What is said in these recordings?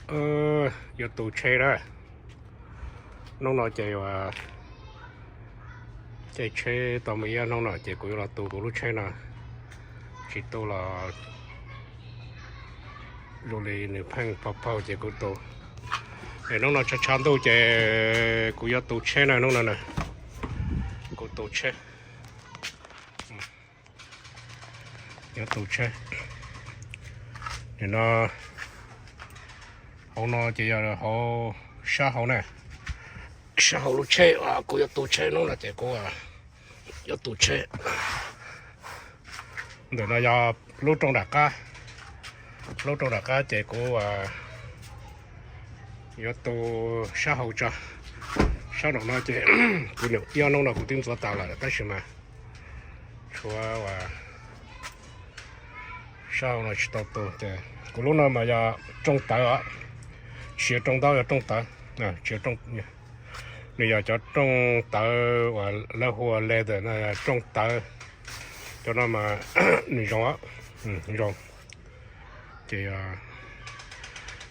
Yuav tu tsheb na. Hnub no ces caij tsheb tau mus ib hnub no ces kuv yuav los tu kuv lub tsheb no. Tsis tu los zoo li nws pheej phaug phaug ces kuv tu. Es hnub no tshav tshav ntuj ces kuv yuav tu tsheb na, hnub no na. Kuv tu tsheb. Yuav tu tsheb. Nim no hauv no ces yog hauv, sab hauv na, sab hauv lub tsheb. Kuv yuav tu tsheb hnub no ces kuv yuav tu tsheb. Ntawm no yog lub rooj nram qab. Lub rooj nram qab ces kuv yuav tu sab hauv tso. Sab nraum no ces kuv nyuam qhuav hnub no kuv twb ntxuav tas lawm tab sis mas tshuav sab hauv no tsis tau tu ces kuv lub no mas yog rooj tawv os. Tsis yog rooj ntaub, yog rooj tawv. Nws yog cov rooj tawv uas lawv hu ua leather no, rooj tawv. Cov no mas nws zoo, zoo. Ces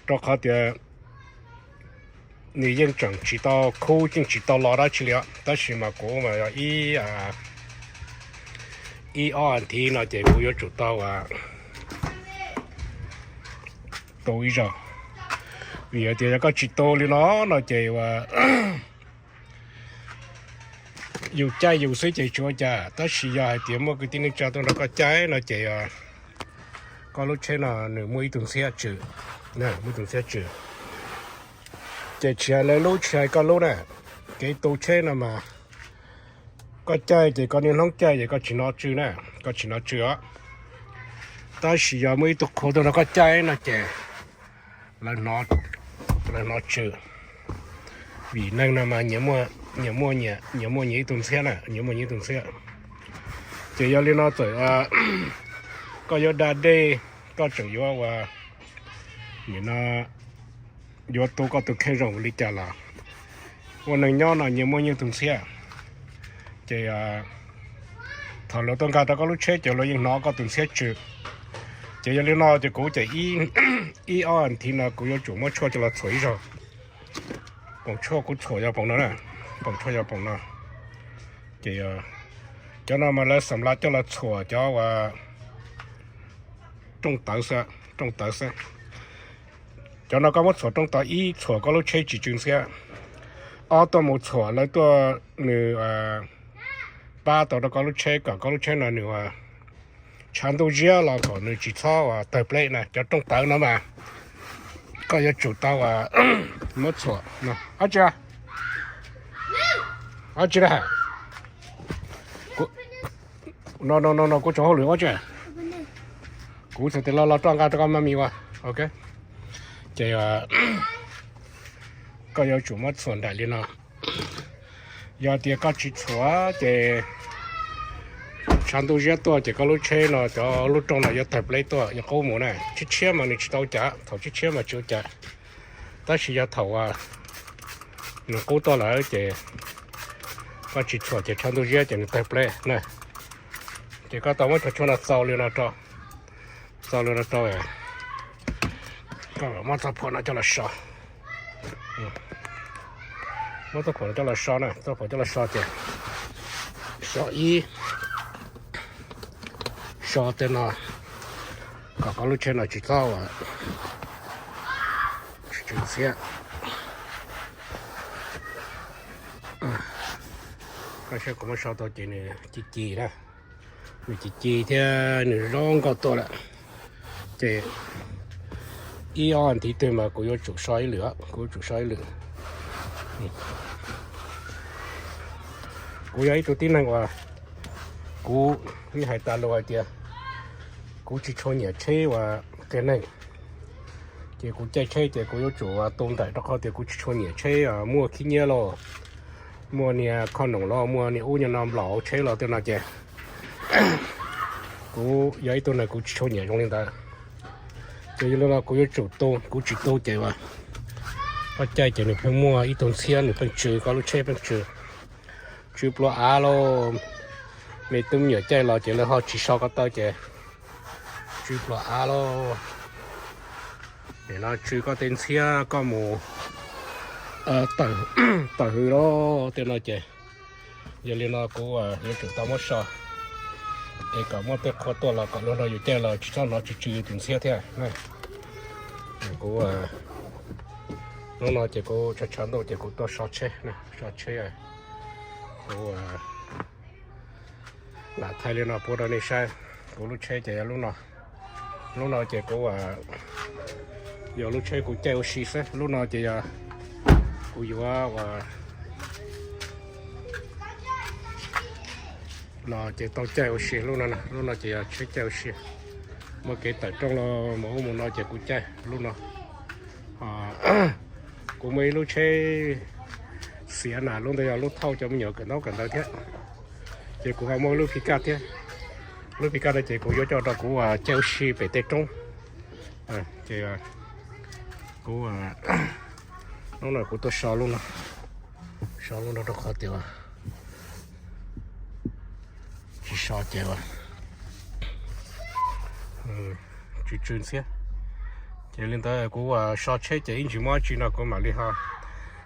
rau qhov tias nws yeej tseem tsis tau khub, yeej tsis tau los dab tsi li os, tab sis mas kuv mas yog ib, ib ob as thiv no ces kuv yuav tsum tau tu ib zaug. Vim hais tias yog koj tsis tu li no no ces uas yus caij yus xwb ces tsis ua cas, tab sis yog hais tias muaj kwv tij neej tsa tuaj nrog koj caij no ces koj lub tsheb no nws muaj ib tug ntxhiab tsw, muaj ib tug ntxhiab tsw. Ces tsis hais lawv lub tsis hais koj lub na, kev tu tsheb no mas koj caij ces koj niaj hnub caij ces koj tsis hnov tsw na, koj tsis hnov tsw os. Tab sis yog muaj ib tug qhua tuaj nrog koj caij no ces lawv hnov tsw. Vim neeg no mas nyias muaj, nyias muaj nyias ib tug ntxhiab na, nyias muaj nyias ib tug ntxhiab. Ces yog li no txawm koj yuav da dej, koj tseem yuav ua, nim no yuav tu koj tus kheej zoo li cas los ua neeg nyob no nyias muaj nyias tus ntxhiab. Ces thaum luag tuaj nkag rau koj lub tsheb ces luag yeej hnov koj tus ntxhiab tsw. Ces yog li no ces kuv ces ib ob as thiv no kuv yuav tsum muab tshuaj coj los txhuam ib zaug. Poom tshuaj kuv txhuam yog poom no na, poom tshuaj yog poom no. Ces cov no mas lawv xam lav coj los txhuam cov uas rooj tawv xwb, rooj tawv xwb. Cov no koj muab txhuam rooj tawv, ib txhuam koj lub tsheb tsis tsw ntxhiab, ob tuaj mus txhuam lawv tuaj nws pab tau rau koj lub tsheb kom koj lub tsheb no nws tshav ntuj ziab los kom nws tsis txhob uas tawg pleb na. Cov rooj tawv no mas koj yuav tsum tau uas muab txhuam no. Ob tsi, ob tsi na, no no no no kuv tsoom hauj lwm ob tsi. Kuv txhais tes los los roj nqa rau koj maj mi ua. Ok, ces koj yuav tsum muab txhuam nraim li no. Yog tias koj tsis txhuam ces tshav ntuj ziab tuaj ces koj lub tsheb no cov lub rooj no yuav tawg pleb tuaj yuav qub mus na. Tshiab tshiab mas nws tsis tau cas, thaum tshiab tshiab mas tsis ua cas. Tab sis yog thaum uas nws qub tuaj lawm ces koj tsis txhuam ces tshav ntuj ziab ces nws tawg pleb na. Ces koj tau muab cov tshuaj no txaus li no rau, txaus li no rau, koj muab txoj phuam no coj los so. Muab txoj phuam no coj los so na, txoj phuam coj los so ces so ib, so tej no kom koj lub tsheb no tsis txhob uas tsis tsw ntxhiab. Koj saib kuv muab so tau ces nws ci ci na, nws ci ci thiab nws zoo nkauj tuaj lawm. Ces ib ob as thiv twg mas kuv yuav tsum so ib lwm, kuv yuav tsum so ib lwm. Kuv yog ib tug tib neeg uas kuv yeej hais tas lus hais tias kuv tsis tshua nyiam tsheb uas qias neeg. Ces kuv caij tsheb ces kuv yuav tsum tu nraim rau qhov tias kuv tsis tshua nyiam tsheb muaj khib nyiab los, muaj niag khoj noom los, muaj niag ub niag no nplaum hauv tsheb los tej no ces kuv yog ib tug neeg kuv tsis tshua nyiam zoo li ntawd. Ces yog li no kuv yuav tsum tu, kuv tsis tu ces koj caij ces nws pheej muaj ib tug ntxhiab nws pheej tsw, koj lub tsheb pheej tsw. Tsw plua av lauj. Me tub me nyuam caij los ces lawv ho tsis so ko taw ces tsw plua av lauj. Nim no tsw koj tej ntxhiab koj mus tawm hws lawm tej no ces yog li no kuv yuav tsum tau muab so es kom muaj tej qhua tuaj los kom luag nrog yus caij los tsis txhob hnov tsw tsw tus ntxhiab thiab. Kuv hnub no ces kuv tshav tshav ntuj ces kuv tuaj so tsheb, so tsheb. Kuv lam thaij li no pub rau nej saib. Kuv lub tsheb ces yog lub no. Lub no ces kuv yog lub tsheb kuv caij ua si xwb. Lub no ces yog kuv yuav ua los ces tau caij ua si lub no na. Lub no ces yog tsheb caij ua si, muaj kev tawm rooj los mus ub mus no ces kuv caij lub no. Kuv muaj ib lub tsheb xiav na, lub ntawd yog lub thauj cov me nyuam kawm ntaub kawm ntawv thiab. Ces kuv ho muaj lub phi kaj thiab. Lub phi kaj no ces kuv yuav coj rau kuv caij ua si pem tej roob. Ces kuv, hnub no kuv tuaj so lub no, so lub no rau qhov tias tsis so ces tsw tsw ntxhiab. Ces li ntawd kuv so tsheb ces ib ntsis muaj dab tsi no kuv mam li ho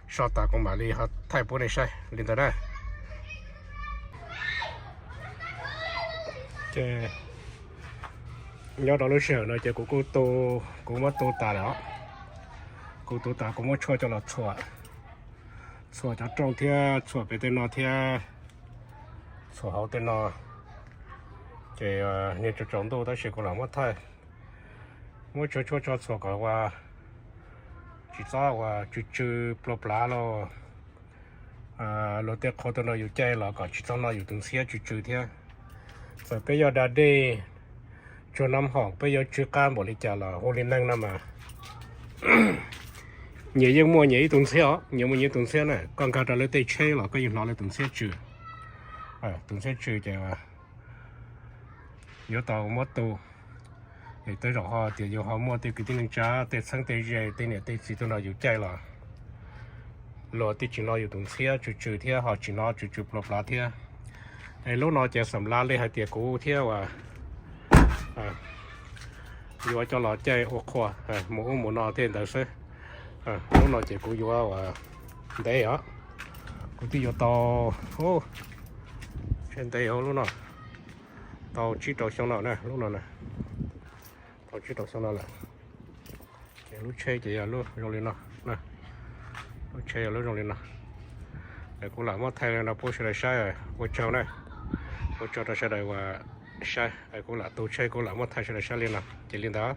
so tas kuv mam li ho thaij pub nej saib li ntawd na. Ces nyob rau lub sij hawm no ces kuv kuj tu, kuv muab tu tas lawm os. Kuv tu tas kuv muab tshuaj coj los txhuam, txhuam cov rooj thiab txhuam pem tej no thiab txhuam hauv tej no. Ces niag tsaus tsaus ntuj tab sis kuv lam muab thaij, muab tshuaj tshuaj tso txhuam kom ua tsis txhob ua tsw tsw plua plav los luag tej qhua tuaj nrog yus caij los kom tsis txhob hnov yus tus ntxhiab tsw tsw thiab. Txawm peb yog da dej tsuag nab hoom peb yuav tsw qab npaum li cas los hu li neeg no mas nyias yeej muaj nyias ib tus ntxhiab os, nyias muaj nyias ib tus ntxhiab na. Koj nkag rau lawv tej tsheb los koj yeej hnov lawv tus ntxhiab tsw. Tus ntxhiab tsw ces yuav tau muab tu. Es tej zaum ho tias yus ho muaj tej kwv tij neej tsa, tej txheeb tej ze, tej niam tej txiv tuaj nrog yus caij los luag twb tsis hnov yus tus ntxhiab tsw tsw thiab ho tsis hnov tsw tsw plua plav thiab. Es lub no ces xam lav li hais tias kuv thiab uas yuav coj los caij ua qhua mus ub mus no tej ntawd xwb. Lub no ces kuv yuav uas ntev os, kuv twb yuav tau, ntev os lub no, tau tsib rau xyoo no na, lub no na, tau tsib rau xyoo no lawm. Ces lub tsheb ces yog lub zoo li no, lub tsheb yog lub zoo li no. Es kuv lam muab thaij li no pub sawv daws saib, ua tsaug na, ua tsaug rau sawv daws uas saib, kuv lam tu tsheb kuv lam muab thaij sawv daws saib li no ces li ntawd.